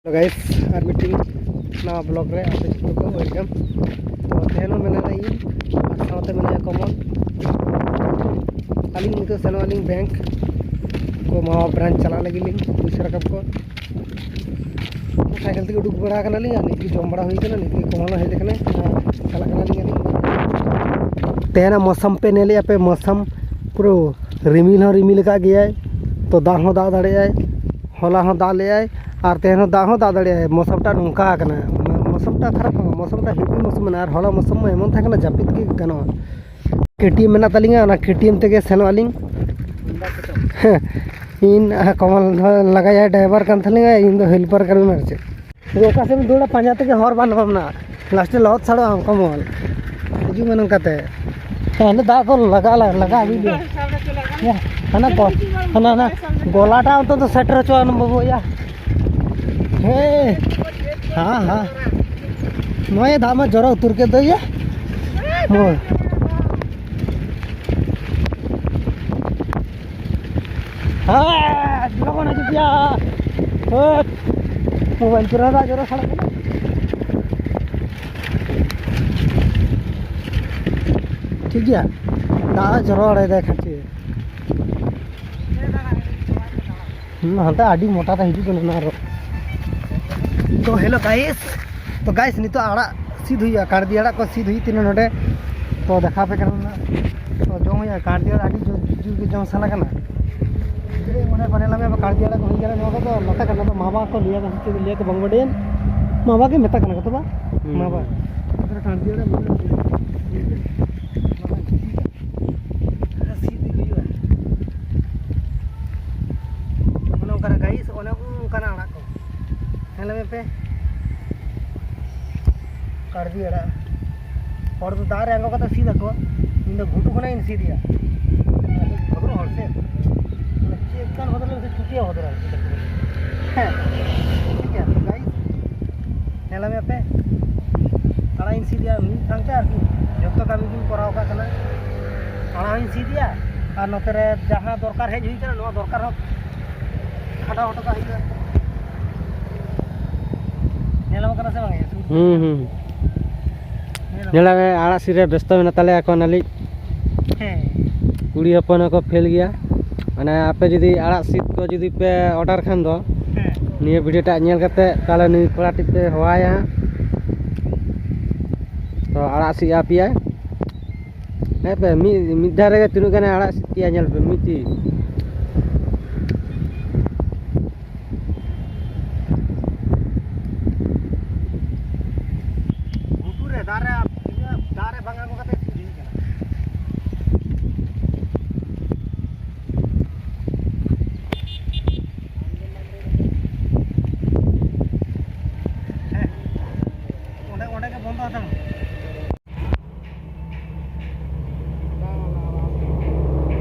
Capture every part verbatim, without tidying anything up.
Hello guys, ᱟᱨ ᱢᱤᱫᱴᱤᱡ ᱱᱟᱣᱟ vlog ᱨᱮ ᱟᱯᱮ ᱡᱚᱛᱚ ᱠᱚ welcome᱾ ᱛᱚ ᱛᱮᱦᱮᱧ ᱦᱚᱸ ᱢᱮᱱᱟᱜᱼᱟ ᱤᱧ ᱟᱨ ᱥᱟᱶᱛᱮ ᱢᱮᱱᱟᱭᱟ ᱠᱚᱢᱚᱞ᱾ ᱟᱹᱞᱤᱧ ᱱᱤᱛᱚᱜ ᱥᱮᱱᱚᱜ ᱟᱹᱞᱤᱧ bank ᱠᱚ ᱢᱟᱣᱟ branch ᱪᱟᱞᱟᱜ ᱞᱟᱹᱜᱤᱫ ᱞᱤᱧ ᱯᱩᱭᱥᱟᱹ ᱨᱟᱠᱟᱵ ᱠᱚ᱾ ᱥᱟᱭᱠᱮᱞ ᱛᱮᱜᱮ ᱩᱰᱩᱠ ᱵᱟᱲᱟ ᱠᱟᱱᱟᱞᱤᱧ ᱟᱨ ᱱᱤᱛ ᱜᱮ ᱡᱚᱢ ᱵᱟᱲᱟ ᱦᱩᱭ ᱠᱟᱱᱟ, ᱱᱤᱛ ᱜᱮ ᱠᱚᱢᱚᱞ ᱦᱚᱸ ᱦᱮᱡ ᱟᱠᱟᱱᱟᱭ᱾ ᱪᱟᱞᱟᱜ ᱠᱟᱱᱟᱞᱤᱧ ᱟᱹᱞᱤᱧ᱾ ᱛᱮᱦᱮᱧᱟᱜ ᱢᱳᱥᱟᱢ ᱯᱮ ᱧᱮᱞᱮᱜᱼᱟ ᱯᱮ, ᱢᱳᱥᱟᱢ ᱯᱩᱨᱟᱹ ᱨᱤᱢᱤᱞ ᱦᱚᱸ ᱨᱤᱢᱤᱞ ᱟᱠᱟᱫ ᱜᱮᱭᱟᱭ᱾ ᱛᱚ ᱫᱟᱜ ᱦᱚᱸ ᱫᱟᱜ ᱫᱟᱲᱮᱭᱟᱜᱼᱟᱭ, ᱦᱚᱞᱟ ᱦᱚᱸ ᱫᱟᱜ ᱞᱮᱜᱼᱟᱭ ᱟᱨ ᱛᱮᱦᱮᱧ ᱦᱚᱸ ᱫᱟᱜ ᱦᱚᱸ ᱫᱟᱜ ᱫᱟᱲᱮᱭᱟᱜᱼᱟᱭ᱾ ᱢᱳᱥᱟᱢᱴᱟ ᱱᱚᱝᱠᱟ ᱟᱠᱟᱱᱟ, ᱢᱳᱥᱟᱢᱴᱟ ᱠᱷᱟᱨᱟᱯ ᱵᱟᱝ, ᱢᱳᱥᱟᱢᱴᱟ heavy ᱢᱳᱥᱟᱢ ᱢᱮᱱᱟᱜᱼᱟ᱾ ᱟᱨ ᱦᱚᱞᱟ ᱢᱳᱥᱟᱢ ᱢᱟ ᱮᱢᱚᱱ ᱛᱟᱦᱮᱸ ᱠᱟᱱᱟ, ᱡᱟᱹᱯᱤᱫ ᱜᱮ ᱜᱟᱱᱚᱜᱼᱟ᱾ KTM ᱢᱮᱱᱟᱜ ᱛᱟᱹᱞᱤᱧᱟ, ᱚᱱᱟ KTM ᱛᱮᱜᱮ ᱥᱮᱱᱚᱜ ᱟᱹᱞᱤᱧ᱾ ᱤᱧ ᱠᱚᱢᱚᱞ ᱫᱚ ᱞᱟᱜᱟᱭᱟᱭ, driver ᱠᱟᱱ ᱛᱟᱹᱞᱤᱧᱟ, ᱤᱧ ᱫᱚ helper ᱠᱟᱱᱟᱧ ᱟᱨ ᱪᱮᱫ᱾ ᱚᱠᱟ ᱥᱮᱫ ᱮᱢ ᱫᱟᱹᱲᱟ, ᱯᱟᱸᱡᱟ ᱛᱮᱜᱮ ᱦᱚᱨ ᱵᱟᱝ ᱧᱟᱢᱚᱜ ᱠᱟᱱᱟ᱾ Last ᱨᱮ ᱞᱚᱦᱚᱫ ᱥᱟᱲᱚᱜᱼᱟ ᱠᱚᱢᱚᱞ᱾ ᱦᱤᱡᱩᱜ ᱢᱮ ᱱᱚᱝᱠᱟᱛᱮ᱾ ᱦᱮᱸ, ᱚᱸᱰᱮ ᱫᱟᱜ ᱫᱚ ᱞᱟᱜᱟᱜᱼᱟ, ᱞᱟᱜᱟᱜᱼᱟ, ᱵᱩᱡᱽ ᱢᱮ᱾ ᱦᱮᱸ, ᱦᱟᱱᱟ ᱜᱚ-, ᱦᱟᱱᱟ, ᱦᱟᱱᱟ ᱜᱚᱞᱟᱴᱟ ᱚᱱᱛᱮ ᱫᱚ ᱥᱮᱴᱮᱨ ᱦᱚᱪᱚᱣᱟᱜ ᱵᱟᱹᱵᱩ ᱭᱟ᱾ ᱦᱮᱸ, ᱦᱮᱸ, ᱦᱮᱸ᱾ ᱱᱚᱜᱼᱚᱭ ᱫᱟᱜ ᱢᱟ ᱡᱚᱨᱚ ᱩᱛᱟᱹᱨ ᱠᱮᱫ ᱫᱚ ᱭᱟ᱾ ᱦᱳᱭ᱾ ᱦᱮᱸ, ᱞᱚᱜᱚᱱ ᱦᱤᱡᱩᱜ ᱜᱮᱭᱟ᱾ ᱦᱳᱭ᱾ ᱢᱳᱵᱟᱭᱤᱞ ᱠᱚᱨᱮ ᱫᱟᱜ ᱡᱚᱨᱚ ᱥᱟᱲᱮ ᱠᱟᱱᱟ᱾ ᱴᱷᱤᱠ ᱜᱮᱭᱟ, ᱫᱟᱜ ᱡᱚᱨᱚ ᱟᱲᱮ ᱫᱟᱭ ᱠᱷᱟᱹᱪᱮ᱾ ᱦᱩᱸ, ᱦᱟᱱᱛᱮ ᱟᱹᱰᱤ ᱢᱚᱴᱟ ᱛᱮ ᱦᱤᱡᱩᱜ ᱠᱟᱱᱟ ᱚᱱᱟ ᱟᱨᱚ᱾ ᱛᱚ hello guys, ᱛᱚ guys, ᱱᱤᱛᱚᱜ ᱟᱲᱟᱜ ᱥᱤᱫ ᱦᱩᱭᱩᱜᱼᱟ, ᱠᱟᱲᱫᱤ ᱟᱲᱟᱜ ᱠᱚ ᱥᱤᱫ ᱦᱩᱭᱩᱜ ᱛᱤᱧᱟᱹ ᱱᱚᱰᱮ᱾ ᱛᱚ ᱫᱮᱠᱷᱟᱣ ᱟᱯᱮ ᱠᱟᱱᱟ ᱱᱟᱜ᱾ ᱛᱚ ᱡᱚᱢ ᱦᱩᱭᱩᱜᱼᱟ, ᱠᱟᱲᱫᱤ ᱟᱲᱟᱜ ᱟᱹᱰᱤ ᱡᱳᱨ, ᱡᱳᱨ ᱜᱮ ᱡᱚᱢ ᱥᱟᱱᱟ ᱠᱟᱱᱟ᱾ ᱚᱸᱰᱮ ᱠᱚ ᱧᱮᱞ ᱧᱟᱢᱮᱭᱟ, ᱠᱟᱲᱫᱤ ᱟᱲᱟᱜ ᱠᱚ ᱦᱩᱭ ᱠᱟᱱᱟ, ᱱᱚᱣᱟ ᱠᱚᱫᱚ ᱱᱚᱛᱮ ᱠᱟᱱᱟ, ᱫᱚ ᱢᱟᱵᱟ ᱠᱚ ᱞᱟᱹᱭᱟ, ᱪᱮᱫ ᱞᱟᱹᱭᱟ ᱠᱚ ᱵᱟᱝ ᱵᱟᱰᱟᱭᱟᱹᱧ᱾ ᱢᱟᱵᱟ ᱜᱮ ᱢᱮᱛᱟᱜ ᱠᱟᱱᱟ ᱠᱚ ᱛᱚ ᱵᱟ? ᱦᱩᱸ᱾ ᱢᱟᱵᱟ᱾ ᱠᱟᱲᱫᱤ ᱟᱲᱟᱜ ᱢᱮᱱᱟᱜᱼᱟ᱾ ᱥᱤᱫ ᱤᱫᱤ ᱦᱩᱭᱩᱜᱼᱟ᱾ ᱚᱱᱮ ᱚᱱᱠᱟᱱᱟᱜ guys, ᱚᱱᱮ ᱚᱱᱠᱟᱱᱟᱜ ᱟᱲᱟᱜ ᱠᱚ᱾ ᱧᱮᱞ ᱢᱮ ᱯᱮ, ᱠᱟᱲᱫᱤ ᱟᱲᱟᱜ᱾ ᱦᱚᱲ ᱫᱚ ᱫᱟᱜ ᱨᱮ ᱟᱬᱜᱚ ᱠᱟᱛᱮ ᱥᱤᱫ ᱟᱠᱚ, ᱤᱧ ᱫᱚ ᱜᱷᱩᱴᱩ ᱠᱷᱚᱱᱟᱜ ᱤᱧ ᱥᱤᱫ ᱮᱭᱟ᱾ ᱵᱷᱟᱜᱽᱨᱳ ᱦᱚᱲ ᱥᱮ, ᱪᱮᱫ ᱠᱟᱱ ᱵᱚᱫᱚᱞ ᱥᱮ ᱪᱩᱴᱤᱭᱟ ᱵᱚᱫᱚᱞ᱾ ᱦᱮᱸ, ᱴᱷᱤᱠ ᱜᱮᱭᱟ guys, ᱧᱮᱞ ᱢᱮ ᱯᱮ, ᱟᱲᱟᱜ ᱤᱧ ᱥᱤᱫ ᱮᱭᱟ ᱢᱤᱫ ᱥᱟᱝ ᱛᱮ ᱟᱨᱠᱤ ᱡᱚᱛᱚ ᱠᱟᱹᱢᱤ ᱜᱤᱧ ᱠᱚᱨᱟᱣ ᱠᱟᱜ ᱠᱟᱱᱟ᱾ ᱟᱲᱟᱜ ᱦᱚᱸᱧ ᱥᱤᱫ ᱮᱭᱟ ᱟᱨ ᱱᱚᱛᱮ ᱨᱮ ᱡᱟᱦᱟᱸ ᱫᱚᱨᱠᱟᱨ ᱦᱮᱡ ᱦᱩᱭ ᱠᱟᱱᱟ, ᱱᱚᱣᱟ ᱫᱚᱨᱠᱟᱨ ᱦᱚᱸ ᱠᱷᱟᱴᱟᱣ ᱦᱚᱴᱚ ᱠᱟᱜ ᱦᱩᱭᱩᱜᱼᱟ᱾ ᱦᱩᱸ, ᱦᱩᱸ᱾ ᱧᱮᱞ ᱢᱮ, ᱟᱲᱟᱜ ᱥᱤᱫ ᱨᱮ ᱵᱮᱥᱛᱚ ᱢᱮᱱᱟᱜ ᱛᱟᱞᱮᱭᱟ ᱮᱠᱷᱚᱱ ᱟᱹᱞᱤᱡ᱾ ᱦᱮᱸ᱾ ᱠᱩᱲᱤ ᱦᱚᱯᱚᱱ ᱦᱚᱸᱠᱚ ᱯᱷᱮᱞ ᱜᱮᱭᱟ᱾ ᱢᱟᱱᱮ, ᱟᱯᱮ ᱡᱩᱫᱤ ᱟᱲᱟᱜ ᱥᱤᱫ ᱠᱚ ᱡᱩᱫᱤ ᱯᱮ ᱚᱰᱟᱨ ᱠᱷᱟᱱ ᱫᱚ, ᱦᱮᱸ᱾ ᱱᱤᱭᱟᱹ ᱵᱷᱤᱰᱤᱭᱳ ᱴᱟᱜ ᱧᱮᱞ ᱠᱟᱛᱮ ᱛᱟᱦᱚᱞᱮ ᱱᱩᱭ ᱠᱚᱲᱟ ᱴᱷᱮᱱ ᱯᱮ ᱦᱚᱦᱚᱣᱟᱭᱟ ᱦᱟᱸᱜ᱾ ᱛᱚ, ᱟᱲᱟᱜ ᱥᱤᱫ ᱟᱯᱮᱭᱟᱭ᱾ ᱦᱮᱸ ᱯᱮ, ᱢᱤᱫ, ᱢᱤᱫ ᱫᱷᱟᱣ ᱨᱮᱜᱮ ᱛᱤᱱᱟᱹᱜ ᱜᱟᱱᱮ ᱟᱲᱟᱜ ᱥᱤᱫ ᱠᱮᱜᱼᱟ, ᱧᱮᱞ ᱯᱮ, ᱢᱤᱫ ᱴᱤᱡ᱾ ᱜᱷᱩᱴᱩ ᱨᱮ ᱫᱟᱨᱮ, ᱤᱭᱟᱹ, ᱫᱟᱨᱮ ᱵᱟᱝ ᱟᱬᱜᱚ ᱠᱟᱛᱮ ᱥᱤᱫ ᱦᱩᱭᱩᱜ ᱠᱟᱱᱟ᱾ ᱦᱮᱸ, ᱚᱸᱰᱮ, ᱚᱸᱰᱮ ᱜᱮ ᱵᱚᱱᱫᱚ ᱦᱟᱛᱟᱲ ᱢᱮ᱾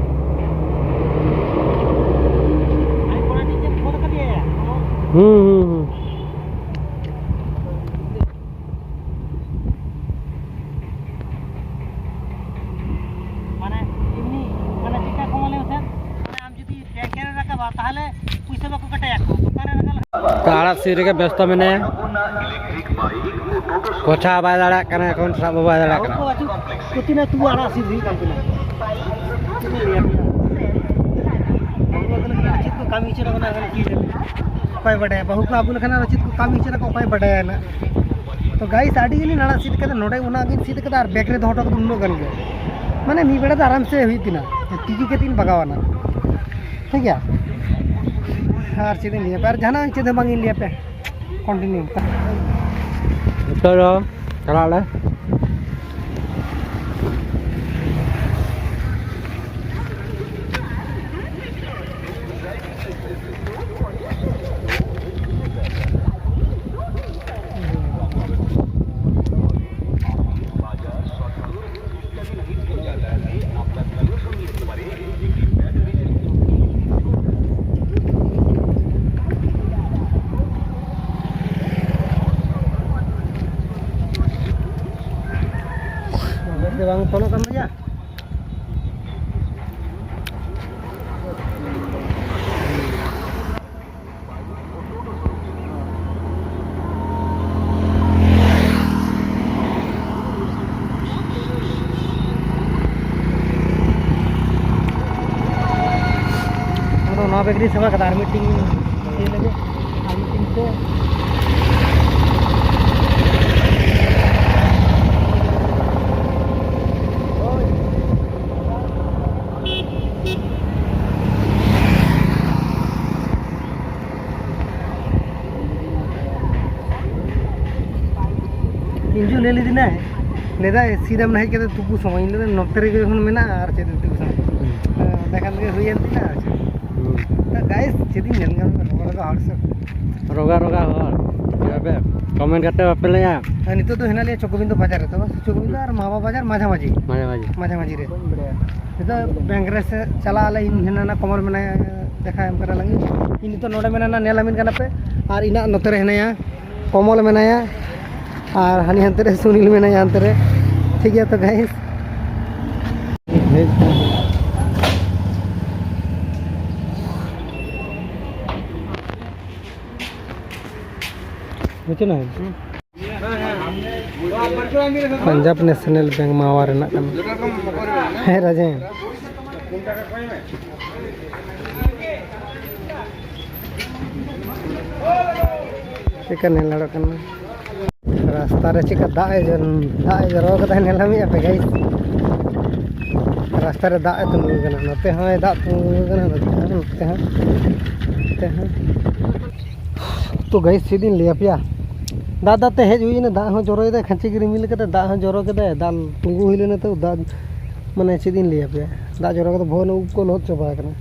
ᱦᱩᱸ, ᱦᱩᱸ, ᱦᱩᱸ᱾ ᱢᱟᱱᱮ ᱮᱢᱱᱤ, ᱢᱟᱱᱮ ᱪᱮᱫᱠᱟ ᱠᱚ ᱢᱚᱱᱮ ᱦᱚᱪᱪᱷᱮ, ᱢᱟᱱᱮ ᱟᱢ ᱡᱩᱫᱤ ᱴᱮᱝᱠᱤ ᱨᱮ ᱨᱟᱠᱟᱵᱟ, ᱛᱟᱦᱚᱞᱮ ᱯᱩᱭᱥᱟᱹ ᱵᱟᱠᱚ ᱠᱟᱴᱟᱭᱟ ᱠᱚ᱾ ᱫᱚᱠᱟᱱ ᱨᱮ ᱨᱟᱠᱟᱵ ᱛᱚ ᱟᱲᱟᱜ ᱥᱤᱫ ᱨᱮᱜᱮ ᱵᱮᱥᱛᱚ ᱢᱮᱱᱟᱭᱟ᱾ ᱠᱚᱪᱷᱟ ᱵᱟᱭ ᱫᱟᱲᱮᱭᱟᱜ ᱠᱟᱱᱟ, ᱮᱠᱷᱚᱱ ᱥᱟᱵ ᱦᱚᱸ ᱵᱟᱭ ᱫᱟᱲᱮᱭᱟᱜ ᱠᱟᱱᱟ᱾ ᱠᱚ ᱵᱟᱹᱪᱩᱜ, ᱠᱚᱛᱤ ᱱᱟ ᱛᱩ ᱟᱲᱟᱜ ᱥᱤᱫ ᱦᱩᱭᱩᱜ ᱠᱟᱱ ᱛᱤᱧᱟ᱾ ᱪᱮᱫ ᱠᱚ ᱠᱟᱹᱢᱤ ᱦᱚᱪᱚ ᱠᱟᱱᱟ, ᱚᱠᱚᱭ ᱵᱟᱰᱟᱭᱟ? ᱵᱟᱹᱦᱩ ᱠᱚ ᱟᱹᱜᱩ ᱞᱮᱠᱷᱟᱱ ᱟᱨᱚ ᱪᱮᱫ ᱠᱚ ᱠᱟᱹᱢᱤ ᱦᱚᱪᱚ ᱠᱟᱱᱟ, ᱚᱠᱚᱭ ᱵᱟᱰᱟᱭᱟ ᱱᱟᱜ? ᱛᱚ ᱜᱟᱭᱤᱥ, ᱟᱹᱰᱤ ᱜᱟᱱᱤᱧ ᱟᱲᱟᱜ ᱥᱤᱫ ᱠᱟᱫᱟ, ᱱᱚᱰᱮ ᱚᱱᱟ ᱜᱤᱧ ᱥᱤᱫ ᱠᱟᱫᱟ ᱟᱨ ᱵᱮᱜᱽ ᱨᱮ ᱫᱚᱦᱚ ᱦᱚᱴᱚ ᱠᱟᱫᱟ ᱩᱱᱟᱹᱜ ᱜᱟᱱ ᱜᱮ᱾ ᱢᱟᱱᱮ ᱢᱤᱫ ᱵᱮᱲᱟ ᱫᱚ ᱟᱨᱟᱢ ᱥᱮ ᱦᱩᱭᱩᱜ ᱛᱤᱧᱟ, ᱛᱤᱠᱤ ᱠᱟᱛᱮᱧ ᱵᱟᱜᱟᱣᱟᱱᱟ, ᱴᱷᱤᱠ ᱜᱮᱭᱟ᱾ ᱟᱨ ᱪᱮᱫ ᱤᱧ ᱞᱟᱹᱭᱟ, ᱟᱨ ᱡᱟᱦᱟᱱᱟᱜ ᱪᱮᱫ ᱦᱚᱸ ᱵᱟᱝ ᱤᱧ ᱞᱟᱹᱭᱟ ᱯᱮ, ᱠᱚᱱᱴᱤᱱᱤᱭᱩ᱾ ᱱᱤᱛᱚᱜ ᱫᱚ ᱪᱟᱞᱟᱜ ᱟᱞᱮ᱾ ᱵᱟᱝ ᱯᱷᱳᱱᱚᱜ ᱠᱟᱱ ᱛᱟᱭᱟ᱾ ᱵᱮᱜᱽ ᱨᱤᱧ ᱥᱟᱵ ᱟᱠᱟᱫᱟ, ᱟᱨ ᱢᱤᱫᱴᱤᱱ ᱤᱭᱟᱹ ᱞᱟᱹᱜᱤᱫ, ᱟᱨ ᱢᱤᱫᱴᱤᱱ ᱛᱮ᱾ ᱤᱧ ᱡᱩ ᱞᱟᱹᱭ ᱞᱮᱫᱤᱧᱟᱭ, ᱞᱟᱹᱭᱫᱟᱭ, "ᱥᱤᱫᱟᱢ ᱦᱮᱡ ᱠᱟᱛᱮ ᱛᱩᱯᱩ ᱥᱚᱢᱚᱭ?" ᱤᱧ ᱞᱟᱹᱭᱫᱟ, "ᱱᱚᱛᱮ ᱨᱮᱜᱮ ᱡᱚᱠᱷᱚᱱ ᱢᱮᱱᱟᱜᱼᱟ, ᱟᱨ ᱪᱮᱫ ᱛᱩᱯᱩ ᱥᱚᱢᱚᱭ?" ᱦᱩᱸ᱾ ᱚᱸᱰᱮ ᱠᱷᱟᱱ ᱜᱮ ᱦᱩᱭᱮᱱ ᱛᱤᱧᱟ, ᱟᱨ ᱪᱮᱫ? ᱦᱩᱸ᱾ ᱛᱚ guys, ᱪᱮᱫ ᱤᱧ ᱢᱮᱱ ᱜᱟᱱᱚᱜᱼᱟ, ᱨᱚᱜᱟ ᱨᱚᱜᱟ ᱦᱚᱲ ᱥᱮ᱾ ᱨᱚᱜᱟ ᱨᱚᱜᱟ ᱦᱚᱲ᱾ ᱪᱮᱫ ᱯᱮ comment ᱠᱟᱛᱮ ᱵᱟᱯᱮ ᱞᱟᱹᱭᱟ? ᱟᱨ ᱱᱤᱛᱚᱜ ᱫᱚ ᱦᱮᱱᱟᱜ ᱞᱮᱭᱟ ᱪᱚᱠᱚᱵᱤᱱᱫᱚ ᱵᱟᱡᱟᱨ ᱨᱮ, ᱛᱚ ᱵᱟᱥ, ᱪᱚᱠᱚᱵᱤᱱᱫᱚ ᱟᱨ ᱢᱟᱦᱟᱵᱟ ᱵᱟᱡᱟᱨ ᱢᱟᱡᱷᱟᱢᱟᱡᱷᱤ᱾ ᱢᱟᱡᱷᱟᱢᱟᱡᱷᱤ᱾ ᱢᱟᱡᱷᱟᱢᱟᱡᱷᱤ ᱨᱮ᱾ ᱱᱤᱛᱚᱜ ᱵᱮᱝᱠ ᱨᱮ ᱥᱮ ᱪᱟᱞᱟᱜ ᱟᱞᱮ, ᱤᱧ ᱦᱮᱱᱟ ᱱᱟ ᱠᱚᱢᱚᱞ ᱢᱮᱱᱟᱭᱟ, ᱫᱮᱠᱷᱟ ᱮᱢ ᱠᱟᱱᱟ ᱞᱟᱹᱜᱤᱫ᱾ ᱤᱧ ᱱᱤᱛᱚᱜ ᱱᱚᱰᱮ ᱢᱮᱱᱟᱧᱟ, ᱧᱮᱞ ᱟᱹᱢᱤᱱ ᱠᱟᱱᱟ ᱯᱮ, ᱟᱨ ᱤᱧᱟᱹᱜ ᱱᱚᱛᱮ ᱨᱮ ᱦᱮᱱᱟᱭᱟ ᱠᱚᱢᱚᱞ ᱢᱮᱱᱟᱭᱟ, ᱟᱨ ᱦᱟᱹᱱᱤ ᱦᱟᱱᱛᱮ ᱨᱮ ᱥᱩᱱᱤᱞ ᱢᱮᱱᱟᱭᱟ ᱦᱟᱱᱛᱮ ᱨᱮ᱾ ᱴᱷᱤᱠ ᱜᱮᱭᱟ ᱛᱚ guys, ᱦᱮᱡ ᱵᱩᱡᱷᱟᱹᱣ ᱱᱟ? ᱯᱟᱧᱡᱟᱵᱽ ᱱᱮᱥᱱᱟᱞ ᱵᱮᱝᱠ ᱢᱟᱣᱟ ᱨᱮᱱᱟᱜ ᱠᱟᱱᱟ᱾ ᱦᱮᱸ ᱨᱟᱡᱮᱱ, ᱪᱮᱫᱠᱟ ᱧᱮᱞ ᱧᱟᱲᱚᱜ ᱠᱟᱱᱟ? ᱨᱟᱥᱛᱟ ᱨᱮ ᱪᱮᱫᱠᱟ ᱫᱟᱜ ᱮ ᱡᱚᱨ-, ᱫᱟᱜ ᱮ ᱡᱚᱨᱚ ᱠᱟᱫᱟ, ᱧᱮᱞ ᱧᱟᱢᱮᱫᱼᱟ ᱯᱮ guys? ᱨᱟᱥᱛᱟ ᱨᱮ ᱫᱟᱜ ᱮ ᱛᱤᱸᱜᱩ ᱠᱟᱱᱟ, ᱱᱚᱛᱮ ᱦᱚᱸᱭ ᱫᱟᱜ ᱛᱤᱸᱜᱩ ᱠᱟᱱᱟ, ᱱᱚᱛᱮ ᱦᱚᱸ, ᱱᱚᱛᱮ ᱦᱚᱸ, ᱱᱚᱛᱮ ᱦᱚᱸ᱾ ᱛᱚ guys, ᱪᱮᱫ ᱤᱧ ᱞᱟᱹᱭ ᱟᱯᱮᱭᱟ, ᱫᱟᱜ ᱫᱟᱜ ᱛᱮ ᱦᱮᱡ ᱦᱩᱭ ᱮᱱᱟ, ᱫᱟᱜ ᱦᱚᱸ ᱡᱚᱨᱚᱭᱮᱫᱟᱭ, ᱠᱷᱟᱹᱪᱤ ᱜᱮ ᱨᱤᱢᱤᱞ ᱠᱟᱫᱟᱭ, ᱫᱟᱜ ᱦᱚᱸ ᱡᱚᱨᱚ ᱠᱮᱫᱟᱭ, ᱫᱟᱜ ᱛᱤᱸᱜᱩ ᱦᱩᱭ ᱞᱮᱱᱟ ᱛᱚ, ᱫᱟᱜ, ᱢᱟᱱᱮ ᱪᱮᱫ ᱤᱧ ᱞᱟᱹᱭ ᱟᱯᱮᱭᱟ, ᱫᱟᱜ ᱡᱚᱨᱚ ᱠᱟᱛᱮ ᱵᱚᱦᱚᱜ ᱨᱮᱱᱟᱜ ᱩᱵ ᱠᱚ ᱞᱚᱦᱚᱫ ᱪᱟᱵᱟ ᱟᱠᱟᱱᱟ᱾